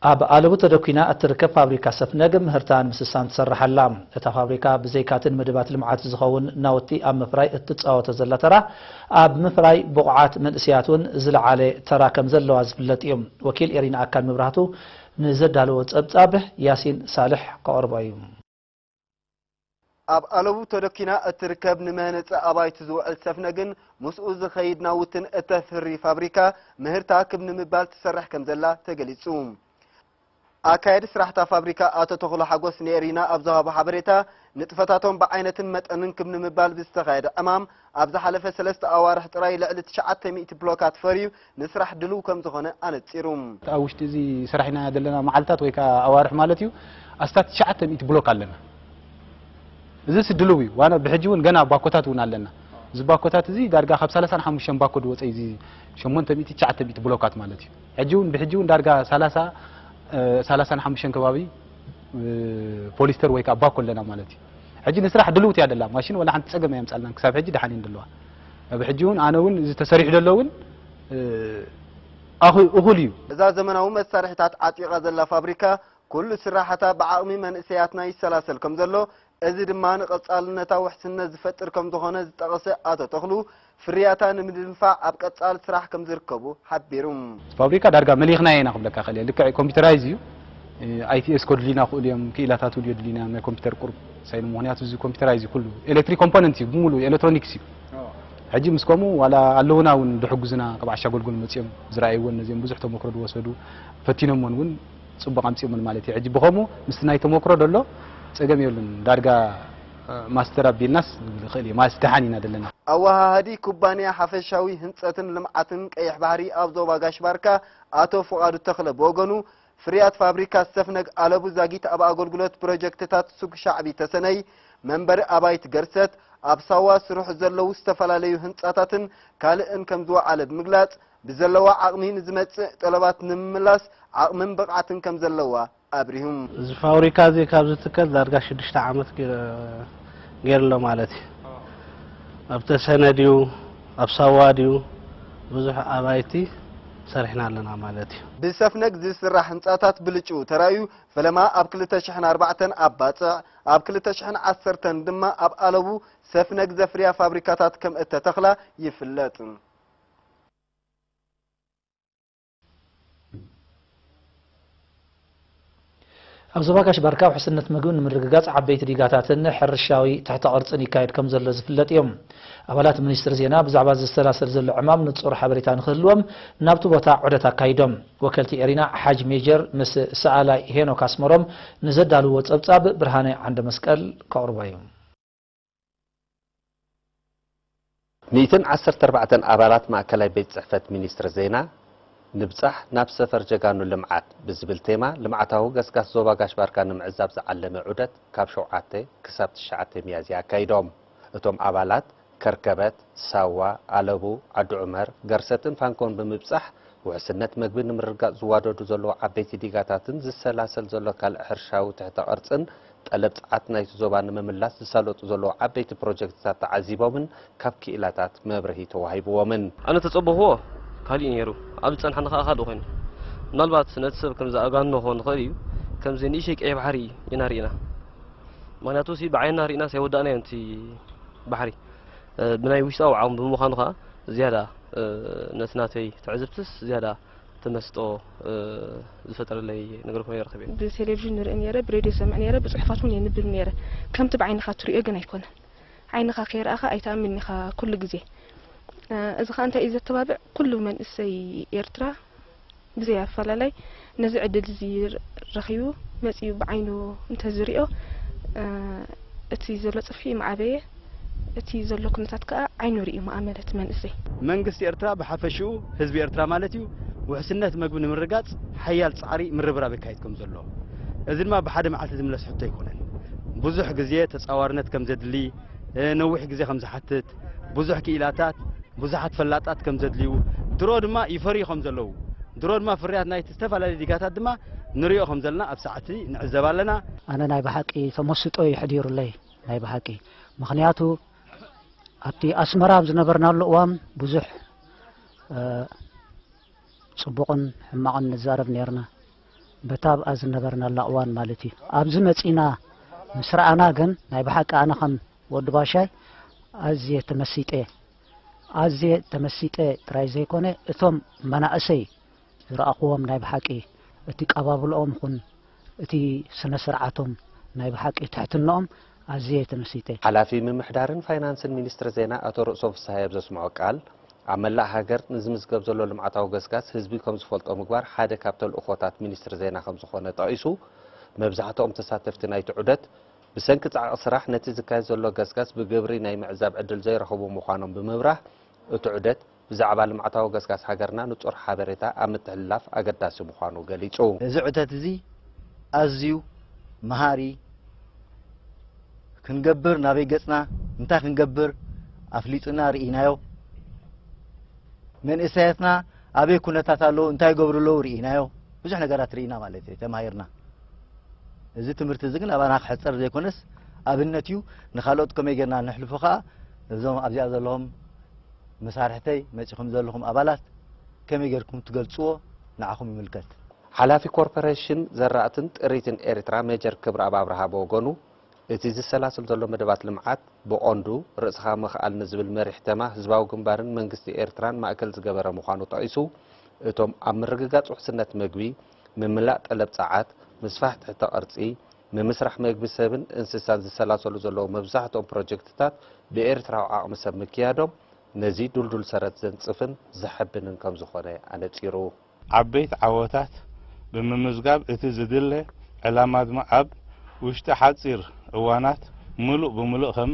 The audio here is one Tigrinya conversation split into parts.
ኣብ ኣለቡ ተደኲና እትርከብ ፋብሪካ ሰፍነግ ምህርታ ንምስሳን ትሰርሕ ኣላ። እታ ፋብሪካ ብዘይካትን መደባት ልምዓት ዝኸውን ናውቲ ኣብ ምፍራይ እትጻወቶ ዘላ ተራ፣ ኣብ ምፍራይ ብቑዓት መንእሰያት እውን ዝለዓለ ተራ ከም ዘለዋ ዝፍለጥ እዩ። ወኪል ኤሪና ኣካል መብራህቱ ንዘዳለዎ ጸብጻብ ያሲን ሳልሕ ከቕርቦ እዩ። ኣብ ኣለቡ ተደኪና እትርከብ ንመህነፂ ኣባይቲ ዝውዕል ሰፍነግን ምስኡ ዝኸይድ ናውትን እተፍሪ ፋብሪካ ምህርታ ክብ ንምባል ትሰርሕ ከም ዘላ ተገሊጹ። ኣካየዲ ስራሕታ ፋብሪካ ኣቶ ተኽሉ ሓጎስ ንኤሪና ኣብ ዝሃቦ ሓበሬታ፣ ንጥፈታቶም ብዓይነትን መጠንን ክብ ንምባል ብዝተኻየደ ዕማም ኣብ ዝሓለፈ ሰለስተ ኣዋርሕ ጥራይ ልዕሊ ትሽዓተ ሚእቲ ብሎካት ፈርዩ ንስራሕ ድሉው ከም ዝኾነ ኣነጺሩ። ኣብ ውሽጢ እዚ ስራሕ ኢና ዘለና መዓልታት ወይ ከዓ ኣዋርሕ ማለት እዩ፣ ኣስታት ትሽዓተ ሚእቲ ብሎክ ኣለና። እዚስ ድሉው እዩ። ዋና ብሕጂ እውን ገና ባኮታት እውን ኣለና። እዚ ባኮታት እዚ ዳርጋ ካብ ሰላሳን ሓሙሽተን ባኮ ዝወፀ እዩ፣ እዚ ሸሞንተ ሚእቲ ትሽዓተ ሚእቲ ብሎካት ማለት እዩ። ሕጂ እውን ብሕጂ እውን ዳርጋ ሰላሳ፣ እ፣ ሰላሳን ሓሙሽተን ከባቢ፣ እ፣ ፖሊስተር ወይ ከዓ ባኮ ኣለና ማለት እዩ። ሕጂ ንስራሕ ድልውቲ እያ ደላ። ማሽን ዋላ ሓንቲ ፀገም ኣየምፃልናን። ክሳብ ሕጂ ደሓን እየን ዘለዋ። ኣብ ሕጂ እውን ኣነ እውን እዚ ተሰሪሑ ዘሎ እውን፣ እ፣ ኣኹ-፣ እኹል እዩ። እዛ ዘመናዊ መሳርሒታት ዓጢቓ ዘላ ፋብሪካ ኩሉ ስራሕታ ብዓቕሚ መንእሰያትና ይሰላሰል ከም ዘሎ፣ እዚ ድማ ንቐጻልነታ ውሕስነት ዝፈጥር ከም ዝኾነ ዝጠቐሰ ኣቶ ተኽሉ፣ ፍርያታ ንምድንፋዕ ኣብ ቀጻሊ ስራሕ ከም ዝርከቡ ሓቢሩ። ፋብሪካ ዳርጋ መሊኽናዮ ኢና ክብለካ እኽእል እየ። ልክዕ ኮምፒውተራይዝ እዩ። ኣይ ቲ ኤስ ከድልዩና ክእሉ እዮም፣ ክኢላታት እውን የድልዩና፣ ናይ ኮምፒውተር ቁሩብ ሳይኑ፣ ምኽንያቱ እዚ ኮምፒውተራይዝ እዩ ኩሉ። ኤሌክትሪክ ኮምፖነንት እዩ፣ ብምሉእ ኤሌክትሮኒክስ እዩ። ሕጂ ምስ ከምኡ ዋላ ኣለውና እውን ዝሕግዙና ካብ ዓሻ ጎልጎል መፂኦም ዝረኣይዎን ነዚኦም ብዙሕ ተመክሮ ዝወሰዱ ፈቲኖምዎን እውን ፅቡቕ ኣምፂኦምን ማለት እዩ። ሕጂ ብኸምኡ ምስቲ ናይ ተመክሮ ዘሎ ፀገም የብሉን። ዳርጋ፣ እ፣ ማስተር ኣቢልናስ ንብል ንኽእል እዩ። ማለት ደሓን ኢና ዘለና። ኣወሃሃዲ ኩባንያ ሓፈሻዊ ህንፀትን ልምዓትን ቀይሕ ባሕሪ ኣብ ዞባ ጋሽ ባርካ ኣቶ ፍቓዱ ተኽለ ብወገኑ፣ ፍርያት ፋብሪካ ሰፍነግ ኣለቡ ዛጊት ኣብ ኣገልግሎት ፕሮጀክትታት ሱግ ሻዕቢ ተሰነይ፣ መንበሪ ኣባይቲ ገርሰት፣ ኣብ ሳዋ ስርሑ ዘለዉ ዝተፈላለዩ ህንፃታትን ካልእን ከም ዝወዓለ ብምግላፅ፣ ብዘለዋ ዓቕሚ ንዝመፅእ ጠለባት ንምምላስ ዓቕምን ብቕዓትን ከም ዘለዋ ኣብሪሁ። እዚ ፋብሪካ እዚ ካብ ዝትከል ዳርጋ ሽዱሽተ ዓመት ገይረ-፣ ገይሩ ኣሎ ማለት እዩ። ኣብ ተሰነ ድዩ፣ ኣብ ሳዋ ድዩ፣ ብዙሕ ኣባይቲ ሰሪሕና ኣለና ማለት እዩ። ብሰፍነግ ዝስራሕ ህንፃታት ብልጭኡ ተራእዩ፣ ፈለማ ኣብ ክልተ ሽሕን ኣርባዕተን ኣብ ባፅዕ፣ ኣብ ክልተ ሽሕን ዓሰርተን ድማ ኣብ ኣለቡ ሰፍነግ ዘፍርያ ፋብሪካታት ከም እተተኽላ ይፍለጥ። ኣብ ዞባ ጋሽ ባርካ ውሕስነት ምግቢ ንምርግጋጽ ዓበይቲ ዲጋታትን ሕርሻዊ ትሕተ ቅርጽን ይካየድ ከም ዘሎ ዝፍለጥ እዮም። ኣባላት ሚኒስትሪ ዜና ብዛዕባ ዝሰላሰል ዘሎ ዕማም ንጹር ሓበሬታ ንክህልዎም ናብቲ ቦታ ዑደት ኣካይዶም። ወከልቲ ኤሪና ሓጅ ሜጀር ምስ ሰኣላይ ሄኖክ ኣስመሮም ንዘዳልዎ ጸብጻብ ብርሃነ ዓንደ መስቀል ከቕርቦ እዩ። ሚእትን ዓሰርተ ኣርባዕተን ኣባላት ማእከላይ ቤት ጽሕፈት ሚኒስትሪ ዜና፣ "ንብጻሕ ናብ ሰፈር ጀጋኑ ልምዓት" ብዝብል ቴማ፣ ልምዓታዊ ገስጋስ ዞባ ጋሽ ባርካ ንምዕዛብ ዝዓለመ ዑደት፣ ካብ ሸውዓተ ክሳብ ትሽዓተ ሚያዝያ ኣካይዶም። እቶም ኣባላት፣ ከርከበት፣ ሳዋ፣ ኣለቡ፣ ዓዲ ዑመር፣ ገርሰትን ፋንኮን ብምብጻሕ፣ ውሕስነት መግቢ ንምርግጋጽ ዝዋደዱ ዘለዉ ዓበይቲ ዲጋታትን ዝሰላሰል ዘሎ ካልእ ሕርሻዊ ትሕተ ቅርጽን፣ ጠለብ ጸዓት ናይቲ ዞባ ንምምላስ ዝሳለጡ ዘለዉ ዓበይቲ ፕሮጀክትታት ተዓዚቦምን ካብ ክኢላታት መብርሂ ተዋሂብዎምን። ኣነ ተጸበኽዎ ካሊእ ነይሩ፣ ኣብ ዝጸንሐኒ ከኣ ካልእ ኮይኑ። ምናልባት ነቲ ሰብ ከም ዝኣጋንኖ ክኸውን ይኽእል እዩ፣ ከምዚ ንእሽተይ ቀይሕ ባሕሪ ኢና ርኢና። ምኽንያቱ ሲ ብዓይንና ርኢናስ ኣይወዳእናዮን እቲ ባሕሪ። እ፣ ብናይ ውሽጣዊ ዓቕሚ ብምዃኑ ከኣ ዝያዳ፣ እ፣ ነቲ ናተይ ትዕዝብትስ ዝያዳ ተመስጦ፣ እ፣ ዝፈጠረለይ ነገር ኮይኑ ይረኽብ እየ። ብቴሌቪዥን ንርኢ ነይረ፣ ብሬድዮ ሰምዕ ነይረ፣ ብጽሑፋት እውን የንብብ ነይረ። ከምቲ ብዓይንኻ ትርእዮ ግን ኣይኮነን። ዓይንኻ ከይረኣኻ ኣይትኣምን ኢኻ ኩሉ ግዜ። እ፣ እዚ ኸኣ እንታይ እዩ ዘተባብዕ? ኩሉ መንእሰይ ኤርትራ ብዘይ ኣፈላላይ ነዚ ዕድል እዚ ረኺቡ መጺኡ ብዓይኑ እንተዝሪኦ፣ እ፣ እቲ ዘሎ ጽፍሒ ምዓበየ፣ እቲ ዘሎ ኩነታት ከኣ ዓይኑ ርእዩ ምኣመነ እቲ መንእሰይ። መንግስቲ ኤርትራ ብሓፈሽኡ፣ ህዝቢ ኤርትራ ማለት እዩ፣ ውሕስነት መግቢ ንምርጋጽ ሓያል ጻዕሪ ምርብራብ የካይድ ከም ዘሎ፣ እዚ ድማ ብሓደ መዓልቲ ዝምለስ ሕቶ ኣይኮነን። ብዙሕ ግዜ ተጻዋርነት ከም ዘድሊ፣ እ፣ ነዊሕ ግዜ ከም ዝሓትት፣ ብዙሕ ክኢላታት፣ ብዙሓት ፈላጣት ከም ዘድልዩ፣ ድሮ ድማ ይፈርዩ ከም ዘለዉ፣ ድሮ ድማ ፍርያት ናይቲ ዝተፈላለዩ ዲጋታት ድማ ንሪኦ ከም ዘለና ኣብ ሰዓቲ ንዕዘብ ኣለና። ኣነ ናይ ብሓቂ ተመስጦ እዩ ሕዲሩለይ፣ ናይ ብሓቂ። ምኽንያቱ ኣብቲ ኣስመራ ኣብ ዝነበርናሉ እዋን ብዙሕ፣ እ፣ ጽቡቕን ሕማቕን ንዛረብ ነይርና። በታ ኣብኣ ዝነበርናላ እዋን ማለት እዩ። ኣብዚ መጺና ምስ ረኣና ግን ናይ ብሓቂ ኣነ ከም ወዲ ባሻይ ኣዝየ ተመሲጠ። ኣዝየ ተመሲጠ ጥራይ ዘይኮነ፣ እቶም መናእሰይ ዝረኣኽዎም ናይ ብሓቂ እቲ ቀባብልኦም ኹን እቲ ስነ ስርዓቶም ናይ ብሓቂ ትሕትናኦም ኣዝየ ተመሲጠ። ሓላፊ ምምሕዳርን ፋይናንስን ሚኒስትሪ ዜና ኣቶ ርእሶም ፍስሃየ ኣብ ዘስምዖ ቃል፣ ኣብ መላእ ሃገር ንዝምዝገብ ዘሎ ልምዓታዊ ገስጋስ ህዝቢ ከም ዝፈልጦ ምግባር ሓደ ካብ ተልእኾታት ሚኒስትሪ ዜና ከም ዝኾነ ጠቒሱ፣ መብዛሕትኦም ተሳተፍቲ ናይቲ ዑደት ብሰንኪ ጻዕቒ ስራሕ ነቲ ዝካየድ ዘሎ ገስጋስ ብግብሪ ናይ ምዕዛብ ዕድል ዘይረኸቡ ምዃኖም ብምብራህ፣ እቲ ዑደት ብዛዕባ ልምዓታዊ ገስጋስ ሃገርና ንጹር ሓበሬታ ኣብ ምትሕልላፍ ኣገዳሲ ምዃኑ ገሊጹ። እዚ ዕተት እዚ ኣዝዩ መሃሪ፣ ክንገብር ናበይ ገጽና፣ እንታይ ክንገብር ኣፍሊጡና ርኢናዮ። መንእሰያትና ኣበይ ኩነታት ኣለዉ፣ እንታይ ይገብሩ ኣለዉ ርኢናዮ። ብዙሕ ነገራት ርኢና ማለት እዩ፣ ተማሂርና። እዚ ትምህርቲ እዚ ግን ኣባና ክሕጸር ዘይኮነስ ኣብነት እዩ፣ ንኻልኦት ከመይ ጌርና ነሕልፎ ከኣ እዞም ኣብዚኣ ዘለዎም መሳርሕተይ መጺኹም ዘለኹም ኣባላት ከመይ ጌርኩም ትገልጽዎ ንዓኹም ይምልከት። ሓላፊ ኮርፖሬሽን ዘራእትን ጥሪትን ኤርትራ ሜጀር ክብረኣብ ኣብርሃ ብወገኑ፣ እቲ ዝሰላሰል ዘሎ መደባት ልምዓት ብቐንዱ ርእስኻ ምኽኣል ንዝብል መሪሕ ተማ ህዝባዊ ግንባርን መንግስቲ ኤርትራን ማእከል ዝገበረ ምዃኑ ጠቒሱ፣ እቶም ኣብ ምርግጋጽ ውሕስነት መግቢ፣ ምምላእ ጠለብ ጸዓት፣ ምስፋሕ ትሕተ ቅርጺ፣ ምምስራሕ መግቢ ሰብን እንስሳን ዝሰላሰሉ ዘለዉ መብዛሕትኦም ፕሮጀክትታት ብኤርትራዊ ዓቕሚ ሰብ ምክያዶም ነዚ ዱልዱል ሰረት ዘንጽፍን ዘሐብንን ከም ዝኾነ ኣነጺሩ። ዓበይቲ ዓወታት ብምምዝጋብ እቲ ዝድለ ዕላማ ድማ ኣብ ውሽጢ ሓጺር እዋናት ምሉእ ብምሉእ ከም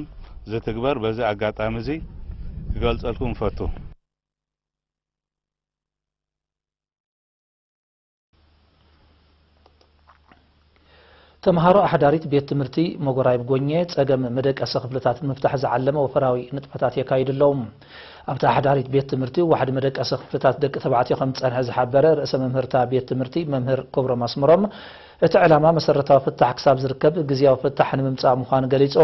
ዝትግበር በዚ ኣጋጣሚ እዚ ክገልጸልኩም እፈቱ። ተምሃሮ ኣሕዳሪት ቤት ትምህርቲ መጎራይብ ጎኘ ጸገም መደቀሲ ክፍልታት ንምፍታሕ ዝዓለመ ወፈራዊ ንጥፈታት የካይዱ ኣለዉ። ኣብታ ኣሕዳሪት ቤት ትምህርቲ ዋሕዲ መደቀሲ ክፍልታት ደቂ ተባዕትዮ ከም ዝጸንሐ ዝሓበረ ርእሰ መምህርታ ቤት ትምህርቲ መምህር ክብሮም ኣስመሮም፣ እቲ ዕላማ መሰረታዊ ፍታሕ ክሳብ ዝርከብ ግዝያዊ ፍታሕ ንምምጻእ ምዃኑ ገሊጹ።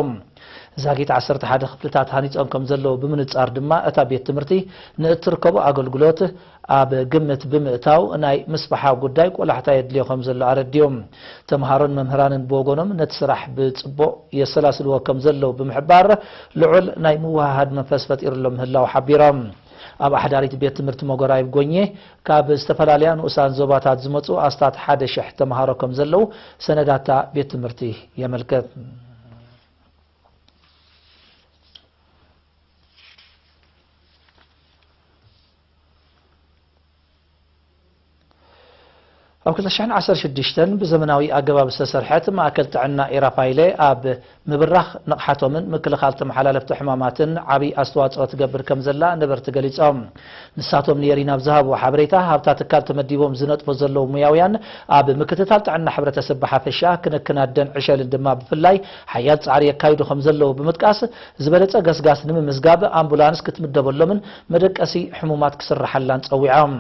ዛጊት ዓሰርተ ሓደ ክፍልታት ሃኒጾም ከም ዘለዉ ብምንጻር ድማ እታ ቤት ትምህርቲ ንእትርከቦ ኣገልግሎት ኣብ ግምት ብምእታው ናይ ምስፍሓ ጉዳይ ቆላሕታ የድልዮ ከም ዘሎ ኣረዲዮም። ተምሃሮን መምህራንን ብወገኖም ነቲ ስራሕ ብጽቡቕ የሰላስልዎ ከም ዘለዉ ብምሕባር ልዑል ናይ ምውሃሃድ መንፈስ ፈጢሩሎም ምህላዉ ሓቢሮም። ኣብ ኣሕዳሪት ቤት ትምህርቲ መጎራይብ ጎኘ ካብ ዝተፈላለያ ንኡሳን ዞባታት ዝመጹ ኣስታት ሓደ ሽሕ ተምሃሮ ከም ዘለዉ ሰነዳታ ቤት ትምህርቲ የመልክት። ኣብ ክልተ ሽሕን ዓሰርተ ሽዱሽተን ብዘመናዊ ኣገባብ ዝተሰርሐት ማእከል ጥዕና ኤራፋይለ ኣብ ምብራኽ ንቕሓቶምን ምክልኻል ተመሓላለፍቲ ሕማማትን ዓብዪ ኣስተዋፅኦ ትገብር ከም ዘላ ነበርቲ ገሊፆም። ንሳቶም ንየሪን ኣብ ዝሃብዎ ሓበሬታ፣ ኣብታ ትካል ተመዲቦም ዝነጥፉ ዘለዉ ሙያውያን ኣብ ምክትታል ጥዕና ሕብረተሰብ ብሓፈሻ፣ ክንክን ኣደን ዕሸልን ድማ ብፍላይ ሓያል ፃዕሪ የካይዱ ከም ዘለዉ ብምጥቃስ፣ ዝበለፀ ገስጋስ ንምምዝጋብ ኣምቡላንስ ክትምደበሎምን መደቀሲ ሕሙማት ክስርሓላን ፀዊዖም።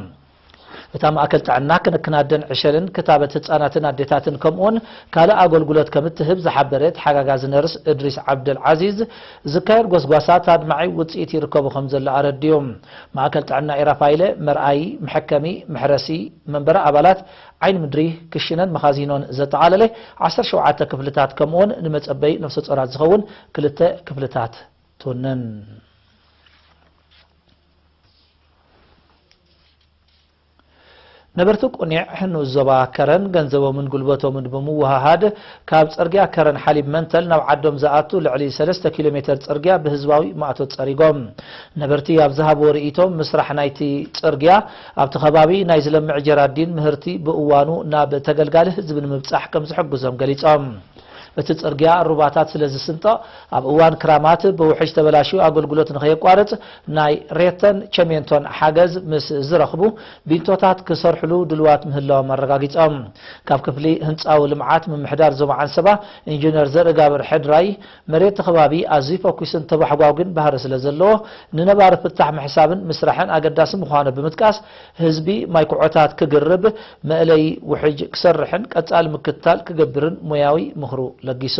እታ ማእከል ጥዕና ክንክን ኣደን ዕሸልን ክታበት ህጻናትን ኣዴታትን ከምኡውን ካልእ ኣገልግሎት ከም እትህብ ዝሓበረ ተሓጋጋዚ ነርስ እድሪስ ዓብደል ዓዚዝ፣ ዝካየድ ጎስጓሳት ኣድማዒ ውጽኢት ይርከቦ ከም ዘሎ ኣረዲኡ። ማእከል ጥዕና ኤራፋይለ መርኣዪ፣ መሐከሚ፣ መሕረሲ፣ መንበሪ ኣባላት፣ ዓይኒ ምድሪ፣ ክሽነን መኻዚኖን ዘጠቓለለ ዓሰርተ ሸውዓተ ክፍልታት ከምኡውን ንመጸበዪ ነፍሰ ጾራት ዝኸውን ክልተ ክፍልታት ትውንን። ነበርቲ ቁኒዕ ንኡስ ዞባ ከረን ገንዘቦምን ጉልበቶምን ብምውሃሃድ ካብ ጽርግያ ከረን ሓሊብ መንተል ናብ ዓዶም ዝኣቱ ልዕሊ ሰለስተ ኪሎ ሜተር ጽርግያ ብህዝባዊ ማእቶት ጸሪጎም። ነበርቲ ኣብ ዝሃብዎ ርእይቶ፣ ምስራሕ ናይቲ ጽርግያ ኣብቲ ከባቢ ናይ ዝለምዕ ጀራዲን ምህርቲ ብእዋኑ ናብ ተገልጋሊ ህዝቢ ንምብጻሕ ከም ዝሕግዞም ገሊጾም። እቲ ጽርግያ ሩባታት ስለ ዝስንጠቕ፣ ኣብ እዋን ክራማት ብውሕጅ ተበላሽዩ ኣገልግሎት ንኸየቋርጽ ናይ ሬተን ቸሜንቶን ሓገዝ ምስ ዝረኽቡ፣ ቢንቶታት ክሰርሕሉ ድልዋት ምህላዎም ኣረጋጊጾም። ካብ ክፍሊ ህንጻዊ ልምዓት ምምሕዳር ዞባ ዓንሰባ ኢንጂነር ዘርእጋብር ሕድራይ፣ መሬት እቲ ከባቢ ኣዝዩ ፈኲስን ተባሕጓጊን ባህሪ ስለ ዘለዎ፣ ንነባሪ ፍታሕ ምሕሳብን ምስራሕን ኣገዳሲ ምዃኑ ብምጥቃስ፣ ህዝቢ ማይ ኩዖታት ክግርብ፣ መእለዪ ውሕጅ ክሰርሕን ቀጻሊ ምክትታል ክገብርን ሞያዊ ምኽሩ ለጊሱ።